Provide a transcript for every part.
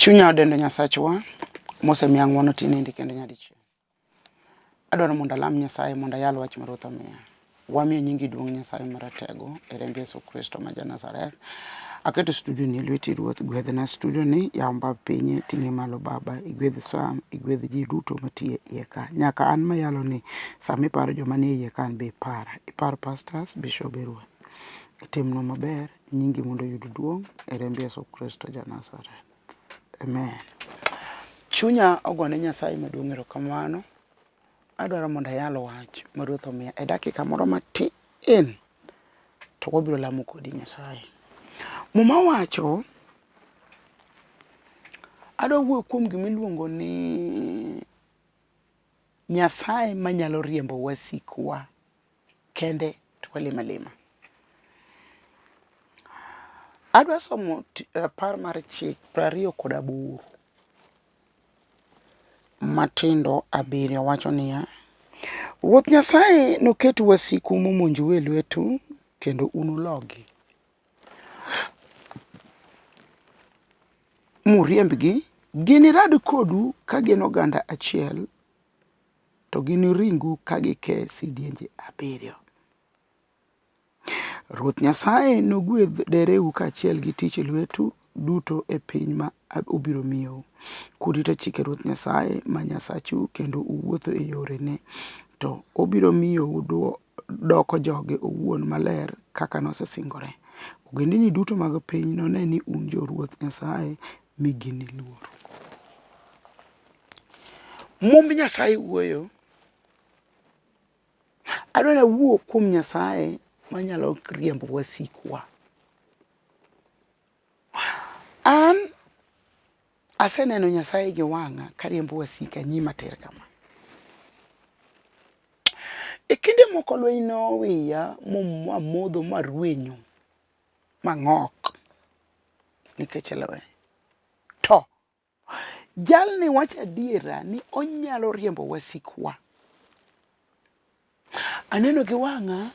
Chunya odendo Nyasachwa mosemiya ng'wono tinende kendo nyadichiel. Adwaro mondo alam Nyasaye mondo ayal wach ma Ruoth omiya. Wamiyo nyingi duong' Nyasaye Maratego e remb Yesu Kristo ma ja Nazareth. Aketo studio ni e lweti Ruoth, gwedhna studio ni, yaw mbap pinye, ting'e malo Baba, igwedh Sam, igwedh ji duto matiyo e iye ka. Nyaka an mayalo ni sama iparo joma nie iye ka an be ipara. Ipar pastors, bishobe Ruoth. Itimnwa maber, nyingi mondo oyud duong' e remb Yesu Kristo ja Nazareth. Amen. Chunya ogone Nyasaye maduong' erokamano. Adwaro mondo ayal wach ma Ruoth omiya e dakika moro matin to wabiro lamo kodi Nyasaye. Muma wacho adwa wuoyo kuom gima iluongo ni Nyasaye manyalo riembo wasikwa kende to walima lima. Adwa somo rapar mar chik 28 matindo abiriyo wacho niya, Ruoth Nyasaye noket wasiku momonjou e lwetu kendo unulogi muriembgi. Ginirad kodu ka gin oganda achiel to giniringu ka gike sidienje abiriyo. Ruoth Nyasaye nogwedh dereu kaachiel gi tich lwetu duto e piny ma obiro miyou. Kurito chike Ruoth Nyasaye ma Nyasachu kendo uwuotho e yorene, to obiro miyou doko joge owuon maler kaka nosesingore. Ogendini duto mag piny none ni un jo-Ruoth Nyasaye mi giniluoru. Mumb Nyasaye wuoyo. Adwa nawuo kuom Nyasaye manyalo riembo wasikwa. An aseneno Nyasaye gi wang'a kariembo wasika nyima tir kama. E kinde moko lweny nowiya mamodho marwenyo mang'ok nikech lweny. To Jalni wacho adiera ni onyalo riembo wasikwa. Aneno gi wang'a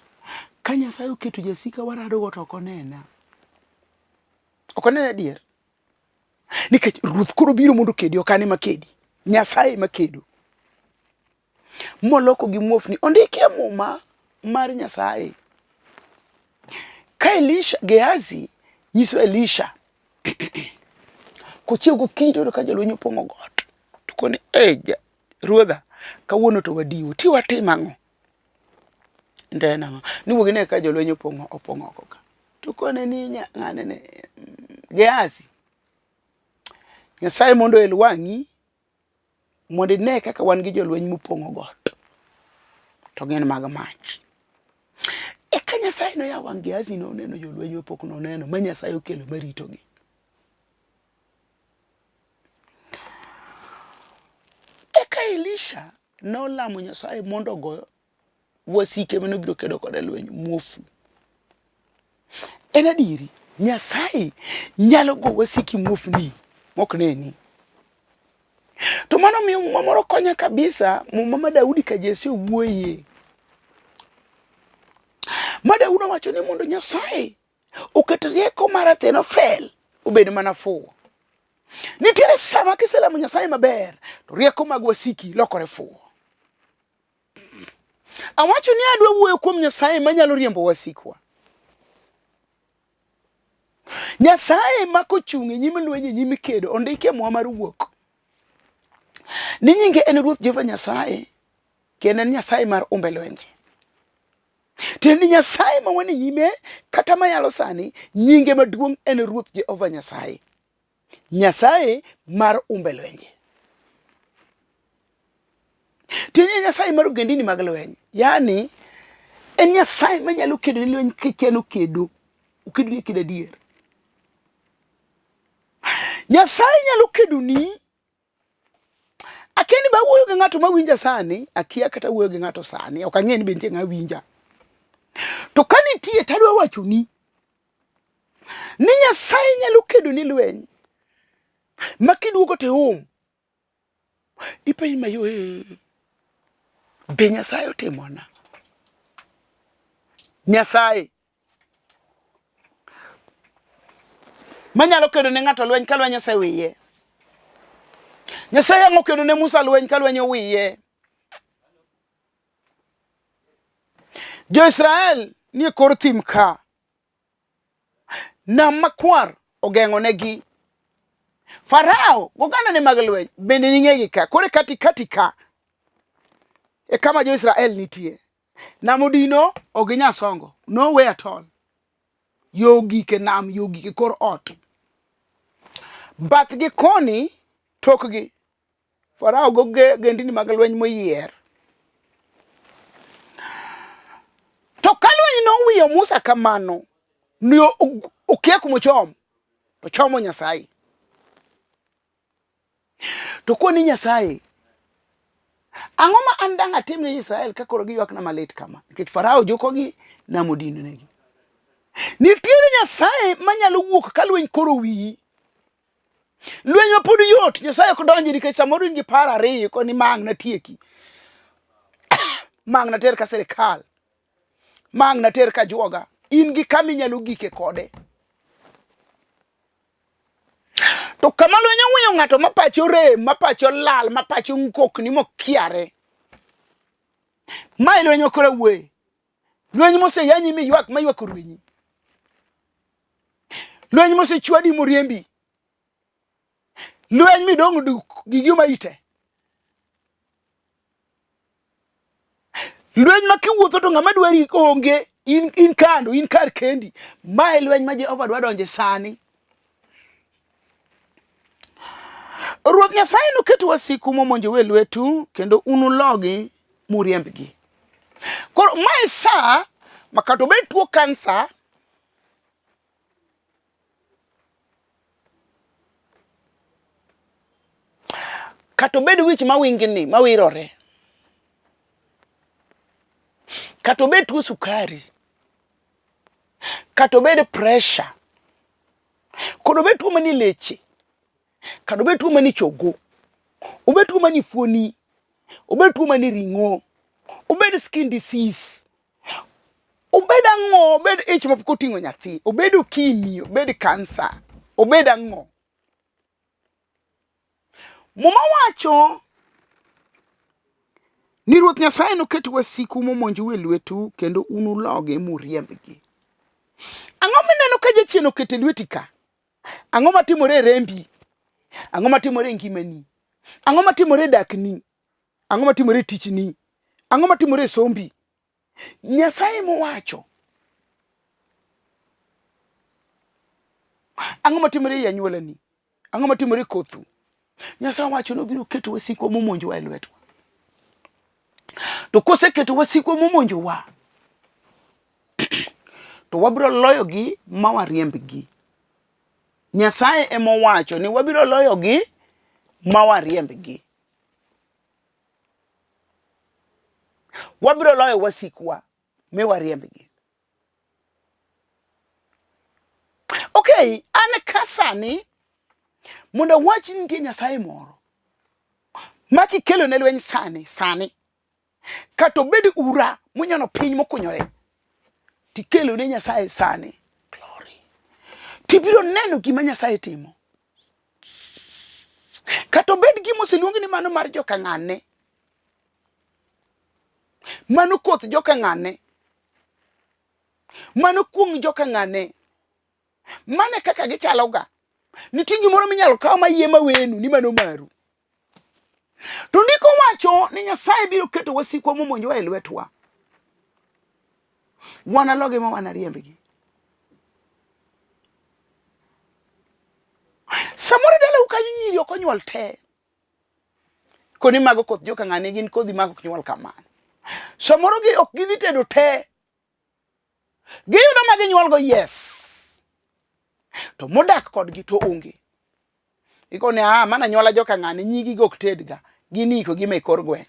ka Nyasaye oketo jasika waradogo to ok onena. Ok onena adier. Nikech ruoth koro biro mondo okedi, ok an ema kedi. Nyasaye ema kedo. Moloko gi muofni. Ondiki e muma mar Nyasaye. Ka Elisha, Gehazi nyiso Elisha kochiew gokinyi to oyudo ka jolweny opong'o got. To koni, eh, ruodha, kawuono to wadiwo, ti watim ang'o? Nde en ang'o? Ni wuog ine ka jolweny opong'o opong'o oko ka. To kone ni ng'ane ne Gehazi, Nyasaye mondo oel wang'i mondo ine kaka wan gi jolweny mopong'o got to gin mag mach. Eka Nyasaye noyawo wang' Gehazi noneno jolweny mapok noneno ma Nyasaye okelo maritogi. Eka Elisha nolamo Nyasaye mondo ogo wasike mane obiro kedo kode lweny muofu. En adieri, Nyasaye nyalo go wasiki muofni mok neni. To mano miyo muma moro konya kabisa, muma ma Daudi ka Jesse owuoye. Ma Daudi owacho ni mondo Nyasaye oket rieko mar Ahithofel obed mana fuwo. Nitiere sama kiselamo Nyasaye maber, to rieko mag wasiki lokore fuwo. Awacho ni adwa wuoyo kuom Nyasaye manyalo riembo wasikwa. Nyasaye ma kochung' e nyim lweny e nyim kedo ondiki e muma mar wuok ni nyinge en Ruoth Jehova Nyasaye kendo en Nyasaye mar umbe lwenje. Tiende ni Nyasaye ma wan e nyime kata mayalo sani nyinge maduong' en Ruoth Jehova Nyasaye. Nyasaye mar umbe lwenje. Tiende ni Nyasaye mar ogendini mag lweny. Yaani en Nyasaye manyalo kedo ni lweny kikia nokedo. Okedo ni kedo adier. Nyasaye nyalo kedo ni Akia ni be awuoyo gi ng'ato ma winja sani, akia kata wuoyo gi ng'ato sani, ok ang'e ni be nitie ng'a winja. To ka nitie to adwa wachoni ni Nyasaye nyalo kedo ni lweny ma kiduogo to ium. Ipenj ma yo be Nyasaye otimona? Nyasaye manyalo kedo ne ng'ato lweny ka lweny osewiye. Nyasaye ang'o kedo ne Musa lweny ka lweny owiye. Jo-Israel nie kor thim ka. Nam makwar ogeng'onegi. Farao gogandane mag lweny bende ning'egi ka. Koro e katikati ka e kama jo-Israel nitie. Nam odino ok ginyal songo. No way at all. Yo ogik e nam, yo ogik e kor ot. Bathgi koni, tokgi, Farao gogendini mag lweny moyier. To ka lweny nowiyo Musa kamano, ni okia kuma ochom, to chomo Nyasaye. To koni Nyasaye, ang'o ma an dang' atim ne Israel ka koro giywakna malit kama? Nikech Farao jukogi, nam odinonegi. Nitiere Nyasaye manyalo wuok ka lweny koro wiyi. Lweny ma pod yot, Nyasaye ok donji nikech samoro in gi paro ariyo koni ma ang' natieki. Ma ang' nater ka sirikal. Ma ang' nater ka juoga. In gi kama inyalo gike kode. To kama lweny oweyo ng'ato ma pache orem, ma pache olal, ma pache ongokni mokiare. Ma e lweny ma koro awuoye. Lweny moseyanyi miywak ma ywak orwenyi. Lweny mosechwadi moriembi. Lweny midong' duk gi gima ite. Lweny ma kiwuotho to ng'ama dwari onge, in, in kando, in kar kendi. Ma e lweny ma Jehova dwa donje sani. Ruoth Nyasaye noket wasiku momonjou e lwetu kendo unulogi muriembgi. Koro mae sa ma kata obed tuo kansa kata obed wich mawingni mawirore kata obed tuo sukari kata obed pressure kod obed tuo manie leche kata obed tuo manie chogo obed tuo manie fuoni obed tuo manie ring'o obed skin disease obed ang'o obed ich mapok oting'o nyathi obed okimi obed kansa obed ang'o Muma wacho ni Ruoth Nyasaye noket wasiku momonjou e lwetu kendo unulogi muriembgi. Ang'o mineno ka jachien oketo e lweti ka? Ang'o matimore e rembi? Ang'o matimore e ngimani? Ang'o matimore e dakni? Ang'o matimore e tichni? Ang'o matimore e sombi? Nyasaye mowacho. Ang'o matimore e anyuolani? Ang'o matimore e kothu? Nyasaye wacho ni obiro keto wasikwa momonjowa e lwetwa. To koseketo wasikwa momonjowa, to wabiro loyogi ma wariembgi. Nyasaye ema owacho ni wabiro loyogi ma wariembgi. Wabiro loyo wasikwa mi wariembgi. Okay, an ka sani mondo awach ni nitie Nyasaye moro ma kikelo ne lweny sani sani kata obed ura monyono piny mokunyore tikelo ne Nyasaye sani glory tibiro neno gima Nyasaye timo kata obed gima oseluongi ni mano mar joka ng'ane mano koth joka ng'ane mano kuong' joka ng'ane mano e kaka gichaloga nitie gimoro minyalo kaw ma yie mawenu ni mano maru to ndiko wacho ni nyasaye biro keto wasikwa momonjowa e lwetwa wanalogi ma wanariembgi Samoro dalau kanyo nyiri ok onyuol te. Koni mago koth joka ng'ane gin kodhi ma ok nyuol kamano. Samoro gi ok gidhi tedo te. Giyudo ma ginyuol go yes. To modak kodgi to onge. Ikone ah mana nyuola joka ng'ane nyigi go ok tedga. Gin iko gi me kor gweng'.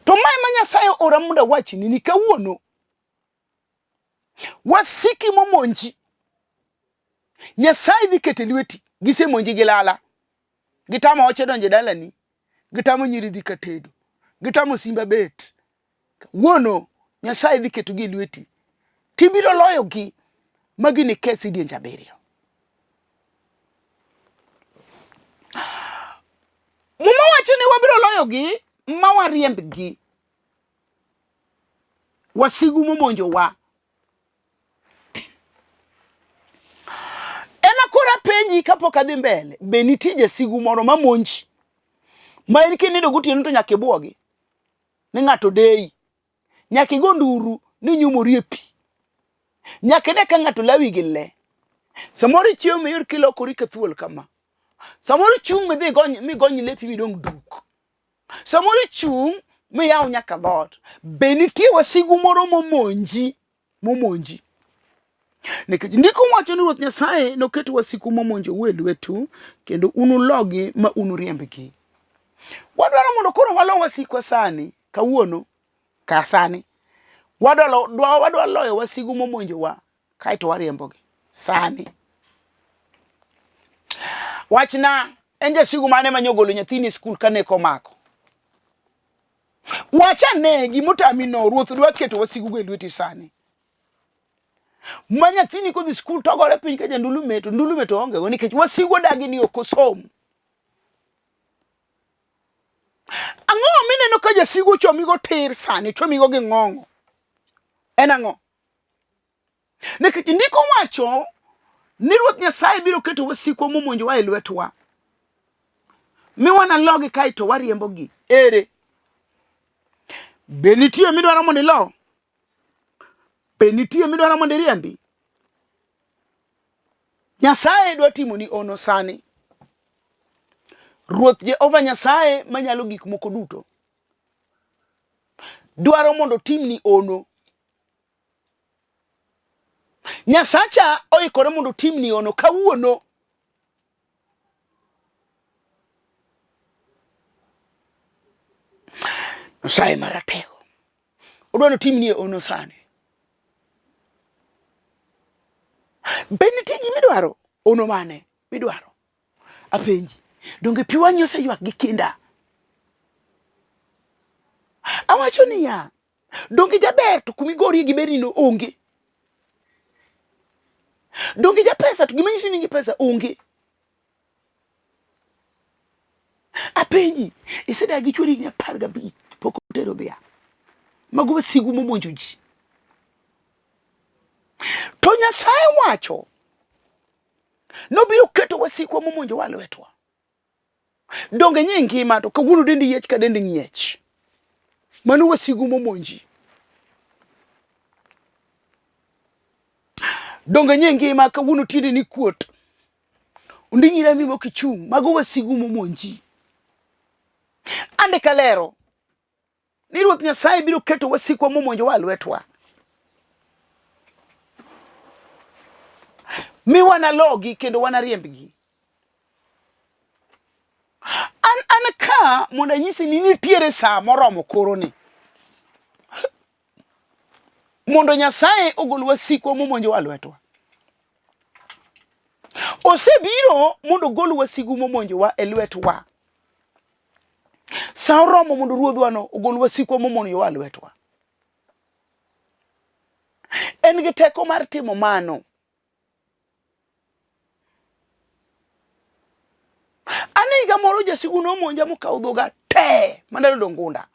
To mae ma Nyasaye ora mondo awachni ni kawuono Wasiki momonji Nyasaye dhi keto e lweti, gisemonji gi lala, gitamo oche donjo e dalani, gitamo nyiri dhi katedo, gitamo simba bet. Wuono Nyasaye dhi ketogi e lweti, tibiro loyogi ma gini kes sidienje abiriyo. loyogi ma wariembgi. Wasigu momonjowa. Ema koro apenji kapok adhi mbele, be nitie jasigu moro mamonji ma in kinindo gotieno to nyaka ibwogi ni ng'ato deyi, nyaka igo nduru ni nyumori e pi, nyaka ine ka ng'ato lawi gi le. Samoro ichiewo miyud kilokori ka thuol kama, samoro ichung' midhi igony migony lepi midong' duk, samoro ichung' miyaw nyaka dhoot. Be nitie wasigu moro momonji momonji? Nikech ndiko wacho ni Ruoth Nyasaye noket wasiku momonjou e lwetu kendo unulogi ma unuriembgi. Wadwaro mondo koro walo wasikwa sani, kawuono, ka sani. Wadwa loyo wasigu momonjowa kaeto wariembogi sani. Wachna, en jasigu mane ma nyogolo nyathini e skul ka neko omako? Wach ane gimotami no, Ruoth dwa keto wasigugo e lweti sani. Ma nyathini kodhi skul to ogore piny ka jandulume to ndulume to onge go nikech wasigu odagi ni ok osom. Ang'o mineno ka jasigu ochomigo tir sani, ochomigo gi ng'ong'o? En ang'o? Nikech ndiko wacho ni Ruoth Nyasaye biro keto wasikwa momonjowa e lwetwa mi wanalogi kae to wariembogi. Ere? Be nitie midwaro mondo ilo? Be nitie midwaro mondo iriembi? Nyasaye dwa timoni ono sani. Ruoth Jehova Nyasaye manyalo gik moko duto dwaro mondo otimni ono. Nyasacha oikore mondo otimni ono kawuono. Nyasaye maratego odwa ni otimni ono sani. Be nitie gima idwaro? Ono mane midwaro? Apenji, donge pi wang'i oseywak gi kinda? Awacho niya, Donge jaber to kuma igorie gi berni no onge. Donge ja pesa to gima nyisi ni gi pesa onge. Apenji, isedak gi chwori higni 15 pok otero dhiang'. Mago wasigu momonjo ji. To Nyasaye wacho nobiro keto wasikwa momonjowa lwetwa. Donge nye ngima to kawuono dendi yiech ka dendi ng'iech. Mano wasigu momonji. Donge nye ngima kawuono tiende ni kuot. Onding'i remi mok ichung'. Mago wasigu momonji. Andika lero ni Ruoth Nyasaye biro keto wasikwa momonjowa e lwetwa. Mi wanalogi kendo wanariembgi. An an ka mondo anyisi ni nitiere saa moromo koroni mondo Nyasaye ogol wasikwa momonjowa e lwetwa. Osebiro mondo ogol wasigu momonjowa e lwetwa. Sa oromo mondo ruodhwano ogol wasikwa momonjowa e lwetwa. En gi teko mar timo mano. An higa moro jasigu nomonja mokawo dhoga te mandalo dongunda.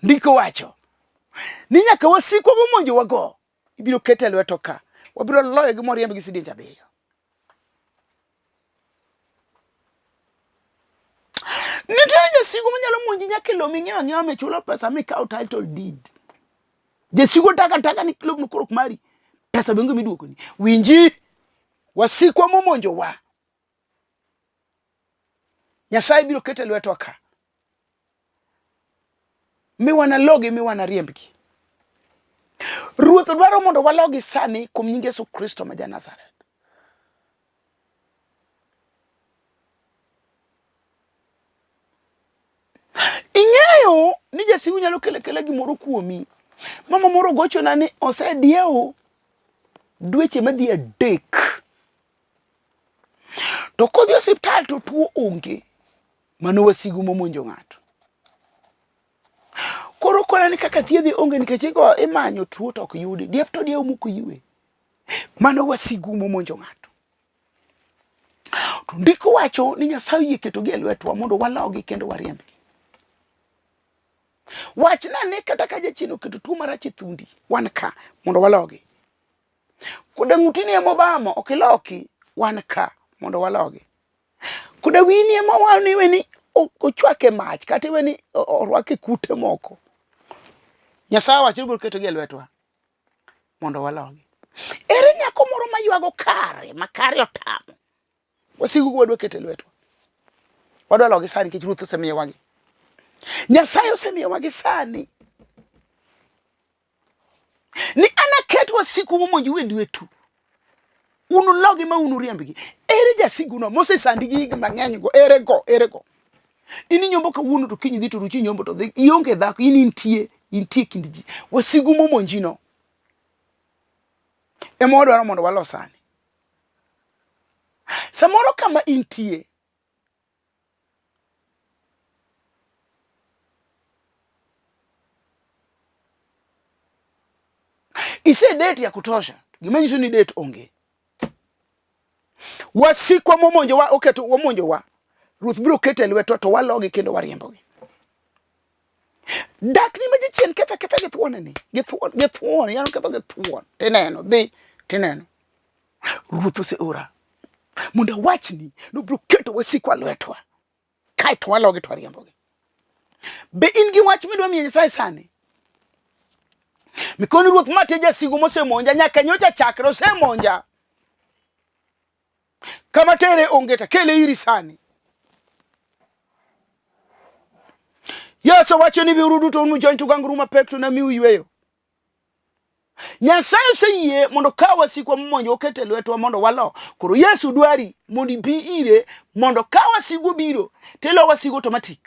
Ndiko wacho ni nyaka wasikwa momonjowago ibiro ket e lweto ka wabiro loyogi moriembgi sidienje abiriyo. Nitiere jasigu manyalo monji nyaka e lowo ming'iewo ang'iewa michulo pesa mikaw title deed. Jasigu taka taka ni lobno koro ok mari, pesa be onge miduokoni. Winji, wasikwa momonjowa Nyasaye biro keto e lwetwa ka mi wanalogi mi wanariembgi. Ruoth dwaro mondo walogi sani kuom nying Yesu Kristo ma ja-Nazareth. Ing'eyo ni jasigu nyalo kelo akela gimoro kuomi. Mama moro gochona ni osediewo dweche madhi 3. To kodhi osiptal to tuo onge. Mano wasigu momonjo ng'ato. Koro kona ni kaka thiedhe onge nikech igo imanyo tuo to ok yudi. Diep to diewo mok oywe. Mano wasigu momonjo ng'ato. To ndiko wacho ni Nyasaye oyie ketogi e lwetwa mondo walogi kendo wariembgi. Wachna ni kata ka jachien oketo tuo marach e thundi, wan ka mondo walogi. Koda ng'utini ema obamo, ok iloki, wan ka mondo walogi. Koda wini ema wani iwe ni ochwake mach kata iwe ni orwake kute moko. Nyasaye owacho ni biro ketogi e lwetwa mondo walogi. Ere nyako moro maywago kare ma kare otamo? Wasigu wadwa keto e lwetwa. Wadwa logi sani nikech Ruoth osemiyowagi. Nyasaye osemiyowagi sani. Ni anaket wasiku momonjou e lwetu. Unulogi ma unuriembgi. Ere jasiguno mosesandi gi higni mang'eny go? Ere go? Ere go? In inyombo kawuono to kiny dhi to ruchi nyombo to dhi ionge dhako in intie intie kind ji. Wasigu momonjino ema wadwaro mondo walo sani. Samoro kama intie ise date ya kutosha, gima nyiso ni date onge. Wasikwa momonjowa oketo wamonjowa, Ruoth biro keto e lwetwa to walogi kendo wariembogi. Dak ni ma jachien ketho aketha gi thuon ni, gi thuon, gi thuon, yano ketho gi thuon. Tineno, dhi, tineno. Ruoth oseora mondo awachni ni obiro keto wasikwa lwetwa kaeto walogi to wariembogi. Be in gi wach midwa miyo Nyasaye sani? Mikoni Ruoth ma te jasigu mosemonja nyaka nyocha chakre osemonja. Kama tere onge to kele iri sani. Yesu wacho ni biuru duto un mujony to gangru mapek to namiu yweyo. Nyasaye oseyie mondo ka wasikwa momonjo oket e lwetwa mondo walo. Koro Yesu dwari mondo ibi ire mondo ka wasigu obiro to ilo wasigu automatic.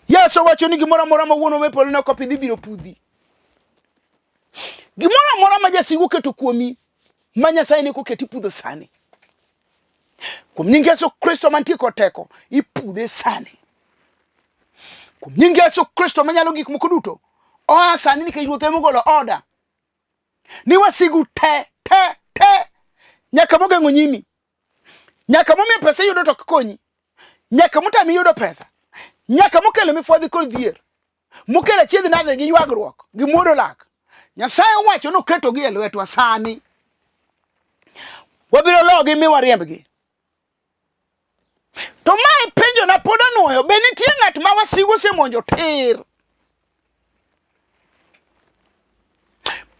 Yesu wacho ni gimoro amora ma wuonwa me polo ne ok opidhi ibiro pudhi. Gimoro amora ma jasigu oketo kuomi ma Nyasaye ne ok oketo ipudho sani. Kuom nying Yesu Kristo mantie kod teko, ipudhe sani. Kuom nying Yesu Kristo manyalo gik moko duto, oa sani nikech Ruoth ema ogolo oda ni wasigu te te te nyaka mogeng'o nyimi nyaka momiyo pesa iyudo to ok konyi nyaka motami yudo pesa nyaka mokelo mifwadhi kod dhier mokelo achiedh nade gi ywagruok gi muodo lak Nyasaye owacho noketogi e lwetwa sani wabiro logi mi wariembgi to mae penjo na pod anwoyo be nitie ng'at ma wasigu osemonjo tir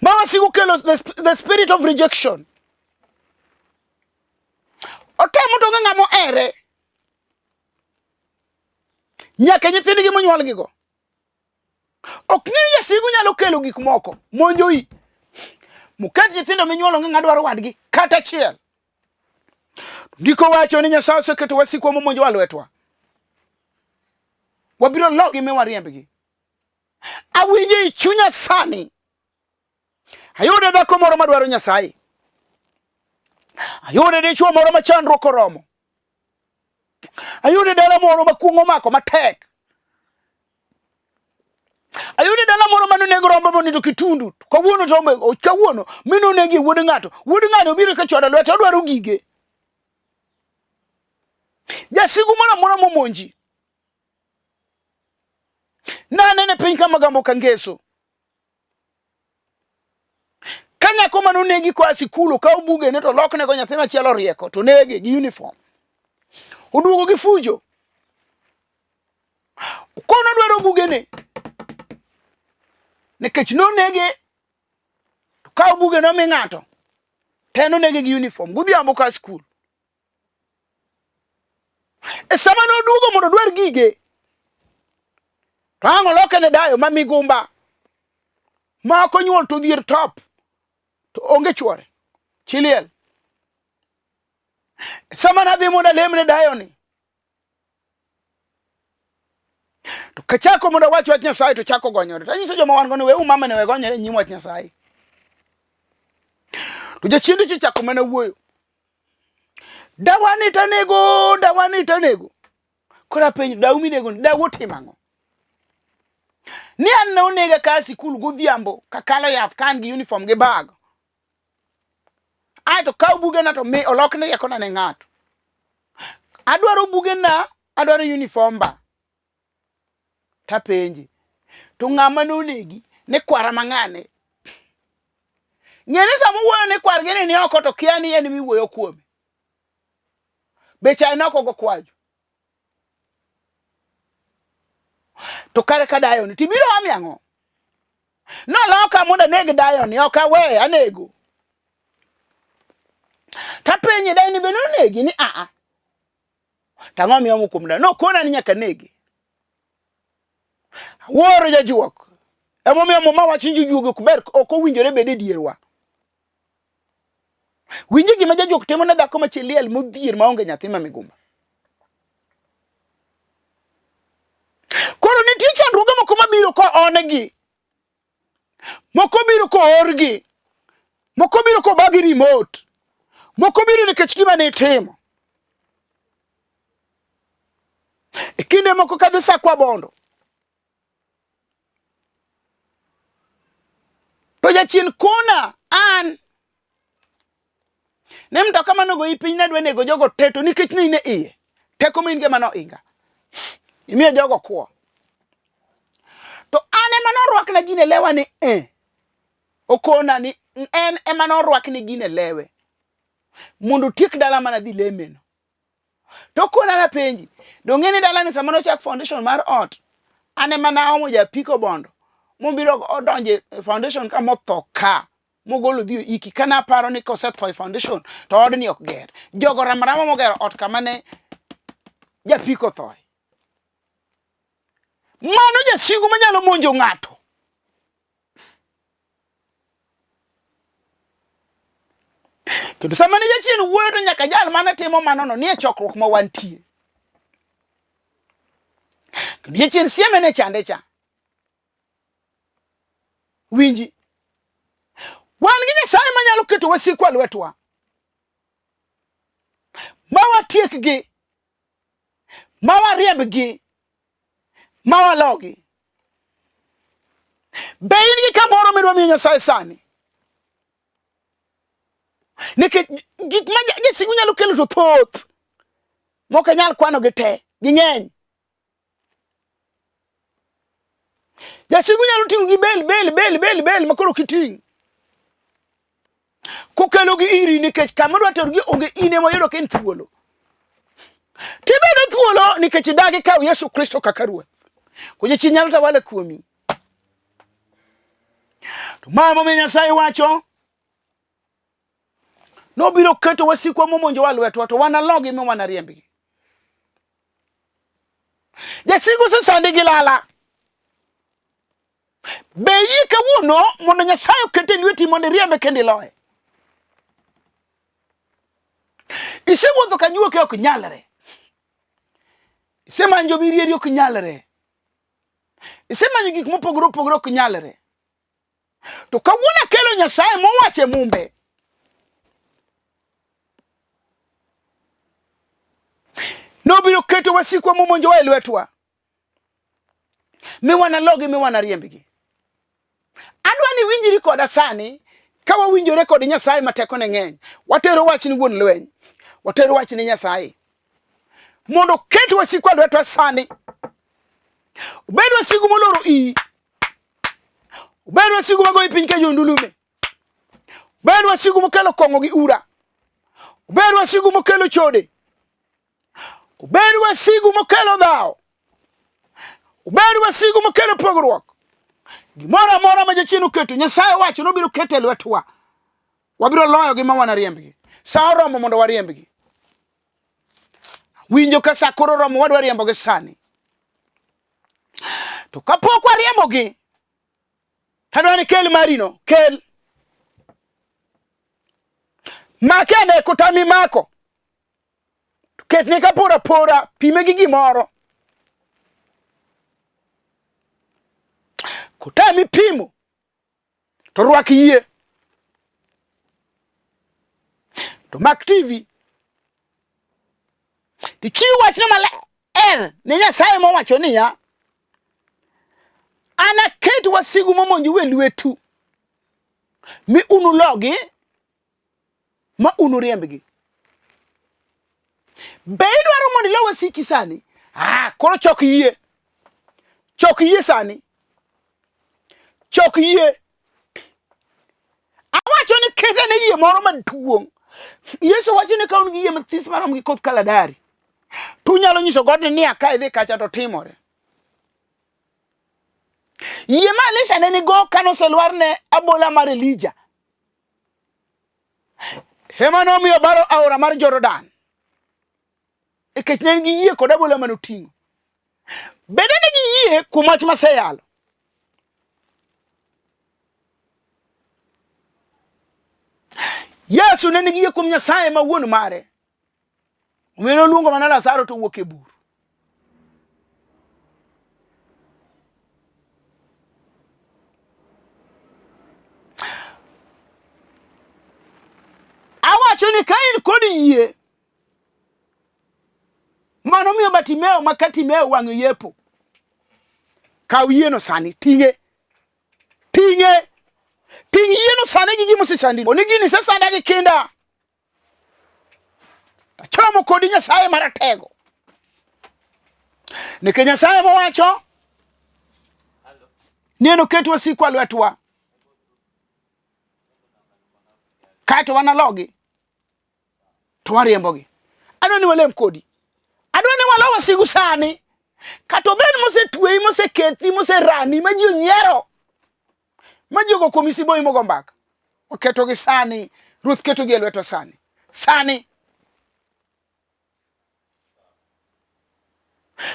ma wasigu kelo the spirit of rejection otemo to onge ng'ama ohere nyaka nyithindgi monyuolgigo ok ng'e ni jasigu nyalo kelo gik moko monjoi muket nyithindo minyuolo onge ng'a dwaro wadgi kata achiel ndiko wacho ni nyasaye oseketo wasikwa momonjowa lwetwa wabiro logi mi wariembgi awinjo e chunya sani Ayude dhako moro madwaro Nyasaye. Ayude dichwo moro ma chandruok oromo. Ayude dala moro ma kuong' omako matek. Ayude dala moro mane onego rombo monindo kitundu. Kawuono to kawuono mine onegi wuod ng'ato. Wuod ng'ato obiro ka chwado lwete odwaro gige. Jasigu moro amora momonji. Nanene piny kama gambo ka ngeso. Ka nyako mane onegi koa sikul okaw bugene to oloknego nyathi machielo rieko to onege gi uniform. Oduogo gi fujo. Kono dwaro bugene. Nikech nonege to kaw bugene omi ng'ato. To en onege gi uniform godhiambo koa sikul. E sama noduogo mondo odwar gige, to ang' oloke ne dayo ma migumba ma ok onyuol to odhier top to onge chwore chi liel. Sama nadhi mondo alemne dayoni, to kachako mondo awach wach Nyasaye to chako gonyore. To anyiso joma wan go ni weuru mama ne we gonyore e nyim wach Nyasaye. To jachiende cha chako mana wuoyo. Dawani to nego, dawani to nego. Koro apenjo, dawu minego ni, dawu otimo ang'o? Ni an ne onega ka sikul godhiambo kakalo yath ka an gi uniform gi bag. Ae to kaw bugena to mi olokne riekona ne ng'ato. Adwaro bugena, adwaro uniform ba. Tapenje, to ng'ama nonegi ni kwara mang'ane? Ng'e ni sama owuoyo ni kwargi ni ni oko to kia ni en miwuoyo kuome. Be chae ne ok ogo kwaju? To kare ka dayoni tibiro ami ang'o? Noloka mondo aneg dayoni, ok aweye, anego. Tapenje dayoni be nonegi ni aa. Tang'o miyomo kuom dayo? Nokona ni nyaka nege. Awuoro jajuok. Emomiyo Muma wacho ni jojuogi ok ber, ok owinjore bed e dierwa. Winjo gima jajuok timo ne dhako ma chi liel modhier maonge nyathi ma migumba. Koro nitie chandruoge moko mabiro ko onegi. Moko biro ko orgi. Moko biro ko bagi remote. Moko biro nikech gima ne itimo. E kinde moko kadhi sakwa bondo. To jachien kona an ne mtoka mane ogoyi piny ne dwa nego jogo te to nikech ne in e iye teko ma in go ema noinga imiyo jogo kwo to an ema norwakna gino e lewa ni eh okona ni en ema norwakne gino e lewe mondo otiek dala mana dhi lemeno To kona napenji, donge ni dalani sama nochak foundation mar ot, an ema naomo japiko bondo mobiro odonje e foundation ka motho ka mogolo dhi oiki ka naparo ni kosetho e foundation to odni ok ger. Jogo ramarama mogero ot kama ne japiko thoe. Mano jasigu manyalo monjo ng'ato. Kendo sama ne jachien wuoyo to nyaka jal mane timo manono nie chokruok ma wantie. Kendo jachien sieme ne chande cha. Winji. Wan gi Nyasaye manyalo keto wasikwa lwetwa. Ma watiekgi. Ma wariembgi. Ma walogi. Be in gi kamoro midwa miyo Nyasaye sani? Nikech gik ma jasigu nyalo kelo to thoth mok anyal kwano gi te, ging'eny. Jasigu nyalo ting'o gi bel bel bel bel bel ma koro kiting'. Kokelo gi iri nikech kama odwa terogi onge in ema oyudo ka in thuolo. Tibedo thuolo nikech idagi kawo Yesu Kristo kaka Ruoth. Ko jachien nyalo tawala kuomi. To ma emomiyo Nyasaye wacho nobiro keto wasikwa momonjowa lwetwa to wanalogi mi wanariembgi. Jasigu osesandi gi lala. Be iyie kawuono mondo Nyasaye okete lweti mondo iriembe kendo iloye? Isewuotho ka juoke ok nyalre. Isemanyo jomirieri ok nyalre. Isemanyo gik mopogore opogore ok nyalre. To kawuono akelo Nyasaye mowacho e Mumbe. Nobiro keto wasikwa momonjowa e lwetwa. Mi wanalogi mi wanariembgi. Adwa ni winjri koda sani ka wawinjore kod Nyasaye ma tekone ng'eny. Watero wach ni wuon lweny. Watero wach ni Nyasaye. Mondo oket wasikwa lwetwa sani. Obed wasigu moloro iyi. Obed wasigu magoyi piny ka jondulume. Obed wasigu mokelo kong'o gi ura. Obed wasigu mokelo chode. Obed wasigu mokelo dhawo. Obed wasigu mokelo pogruok. Gimoro amora ma jachien oketo, Nyasaye owacho nobiro keto e lwetwa. Wabiro loyogi ma wanariembgi. Sa oromo mondo wariembgi. Winjo ka sa koro oromo wadwa riembogi sani. To kapok wariembogi, tadwa ni kel marino, kel. Make ane kotami mako. Ketne ka pora pora, pime gi gimoro. Kotami pimo, to rwak yie. To mak TV. To chiw wachno maler ne Nyasaye mowacho niya, anaket wasigu momonjou e lwetu, mi unulogi ma unuriembgi. Be idwaro mondo ilo wasiki sani? Ah, koro chok yie. Chok yie sani. Chok yie. Awacho ni kete ne yie moro maduong'. Yesu wacho ni ka un gi yie mathis marom gi koth kaladari, to unyalo nyiso godni ni aka idhi kacha to timore. Yie ma Elisha ne nigo kane oselwar ne abola mar Elija ema nomiyo baro aora mar Jordan nikech ne en gi yie kod abola mane oting'o. Bende ne gi yie kuom wach maseyalo. Yesu ne nigi yie kuom Nyasaye ma wuon mare. Omiyo noluongo mana Lazaro to owuok e bur. Awacho ni ka in kod yie mano miyo Bartimeo ma Katimeo wang'e yepo. Kaw yieno sani, ting'e. Ting'e. Ting' yieno sani gi gima osechandi. Oni gini sesanda gi kinda. Achomo kodi Nyasaye maratego. Nikech Nyasaye mowacho ni enoket wasikwa lwetwa kaeto wanalogi to wariembogi. Adwa ni walem kodi, adwa ni walo wasigu sani, kata obed mosetweyi, mosekethi, moserani, ma ji onyiero, ma ji ogo kuomi siboyi mogo mbaka, waketogi sani. Ruoth ketogi e lwetwa sani, sani.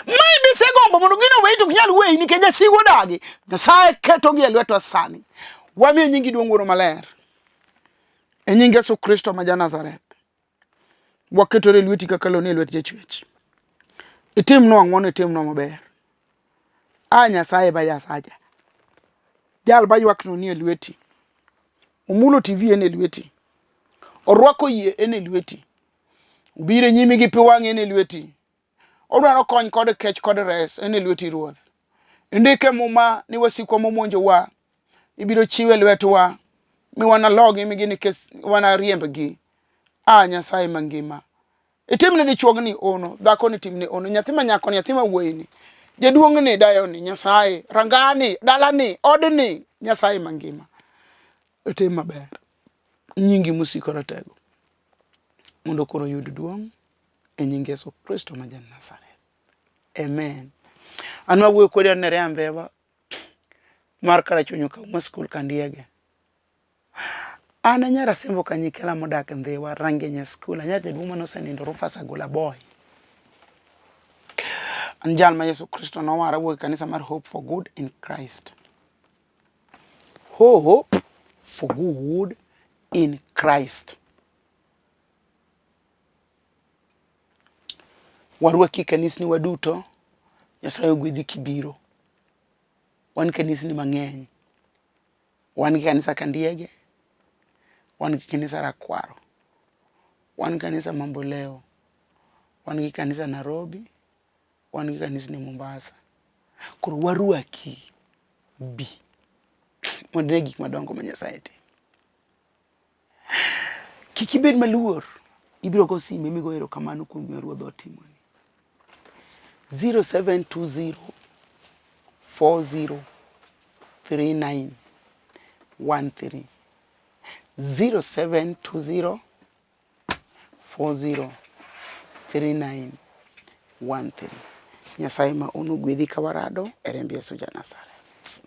Mae bisegombo mondo gino weyi to ok nyal weyi nikech jasigu odagi. Nyasaye ketogi e lwetwa sani. Wamiyo nyingi duong' Wuoro Maler. E nying Yesu Kristo ma ja Nazareth. Waketore e lweti kaka lo ni e lwet jachwech. Itimnwa ng'wono, itimnwa maber. A Nyasaye ba Nyasacha. Jal ba ywakno ni e lweti. Omulo TV en e lweti. Orwako yie en e lweti. Obiro e nyimi gi pi wang'e en e lweti. Odwaro kony kod kech kod res en e lweti Ruoth. Indike muma ni wasikwa momonjowa ibiro chiwe lwetwa mi wanalogi mi ginikes wanariembgi. A Nyasaye mangima, itimne dichuogni ono, dhakoni timne ono, nyathi ma nyakoni, nyathi ma wuoyini, jaduong'ni, dayoni, Nyasaye, rangani, dalani, odni, Nyasaye mangima, itim maber. Nyingi mosiko ratego mondo koro oyud duong' e nying Yesu Kristo ma ja Nazareth. Amen. An mawuoyo kodi an Nerea Mbeba mar Karachuonyo Kauma School Kandiege. An anyar Asembo Kanyikela modak Ndhiwa, Rangenya School, anyar jaduong' mane osenindo Rufus Agola Boy. An jal ma Yesu Kristo nowara wuok e kanisa mar Hope for Good in Christ. Hope for Good in Christ. Warwaki kanisni waduto, Nyasaye ogwedhi kibiro. Wan kanisni mang'eny. Wan gi kanisa Kandiege, wan gi kanisa Rakwaro, wan gi kanisa Mamboleo, wan gi kanisa Nairobi, wan gi kanisni Mombasa. Koro warwaki bi mondo ine gik madongo ma Nyasaye timo. Kik ibed maluor, ibiro go sime migo erokamano kuom gima Ruodhwa otimoni. 0720 40 39 13 0720 40 39 13. Nyasaye ma ono gwedhi ka warado e remb Yesu ja Nazareth.